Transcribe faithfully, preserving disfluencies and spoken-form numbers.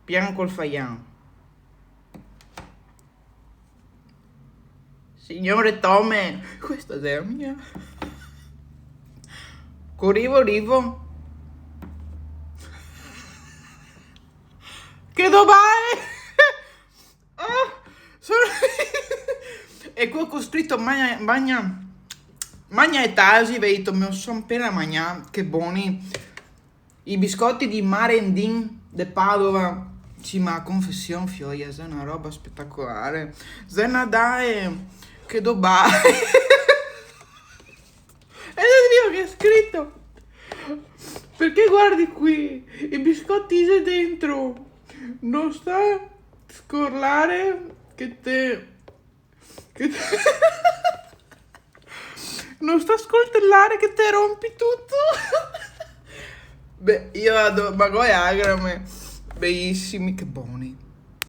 Pian col faian. Signore Tome, questa xe la mia. Co rivo, rivo. Che dobae! Ah, sono... E qua co scrito magna, magna, magna e tasi, veito, me lo son apena magnà, che boni. I biscoti di Marendin de Padova. Sì, ma confesion, fioia, xe na roba spetacolare. Xe na dae, che dobae. E lì mi ha scritto: "Perché guardi qui? I biscotti xe dentro. Non sta scoltare che te, che te, non sta scoltare che te rompi tutto." Beh, io adoro, ma go e lagrime. Belisimi, che boni.